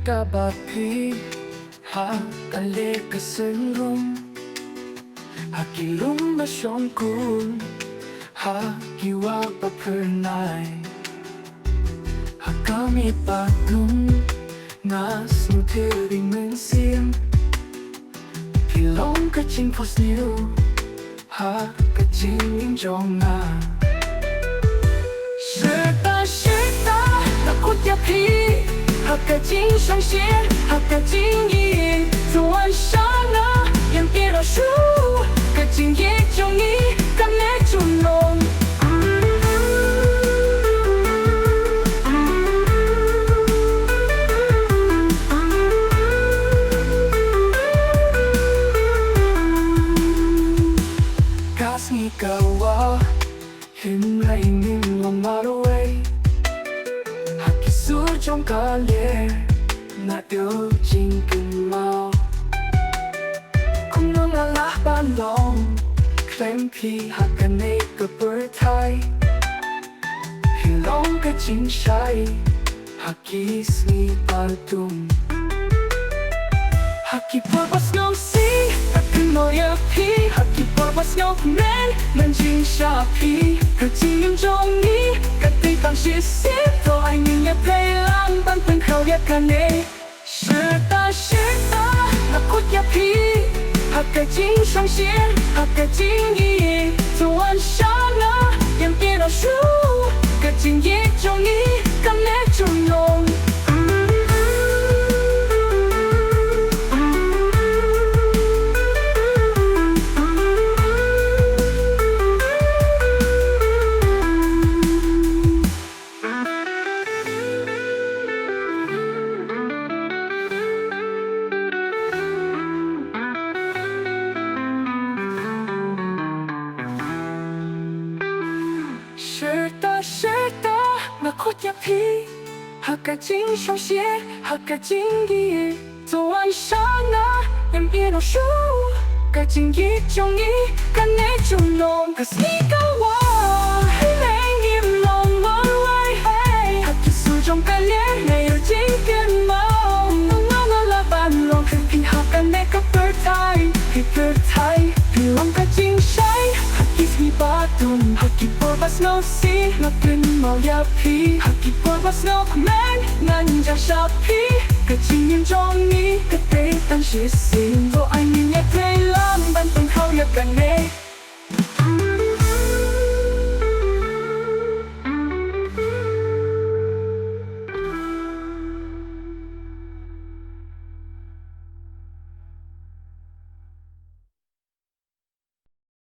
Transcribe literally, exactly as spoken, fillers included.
Kaba phi ha kane ka seng rum, ha ki lum ba shongkun, ha ki wah ba phyrnai, ha ka mih ba dum, nga sngewthuh ring mynsiem. Phi long ka jingphohsniew ha ka jingim jong nga. Shirta shirta nga kut ïa phi ha ka jingsngewsih, ha ka jingïeit. To wan shah na ïa phi ruh shuh, ka jingïeit jong ngi kan neh junom. Ka sngi ka wah, hynrei ngim long marwei. Ha ki sur jong ka lyer nga tip jingkynmaw. Kumno nga lah ban long khlem phi ha kane ka pyrthei. Phi long ka jingshai ha ki sngi ba dum. Ha ki por ba sngewsih nga kynmaw ïa phi, ha ki por ba sngewkmen ngan jing sha phi. Ka jingim jong ngi ka dei tang shisien, to ai ngin ïatrei lang ban pynkhraw ïa kane. Shirta shirta nga kut ïa phi ha ka jingsngewsih, ha ka jingïeit. To wan shah na ïa phi ruh shuh, ka jingïeit jong ngi kan neh junom. Shirta shirta nga kut ïa phi ha ka jingsngewsih, ha ka jingïeit. To wan shah na ïa phi ruh shuh, ka jingïeit jong ngi kan neh junom. Ka sngi ka wah, hynrei ngim long marwei. Ha ki sur jong ka lyer nga ïoh jingkynmaw. Kumno nga lah ban long khlem phi ha kane ka pyrthei. Phi pyrthei, phi long ka jingshai ha ki sngi ba dum. Ha ki por ba sngewsih nga kynmaw ïa phi, ha ki por ba sngewkmen ngan jia sha phi. Ka jingim jong ngi ka dei tang shisien, to ai ngin ïatrei lang ban pynkhraw ïa kane.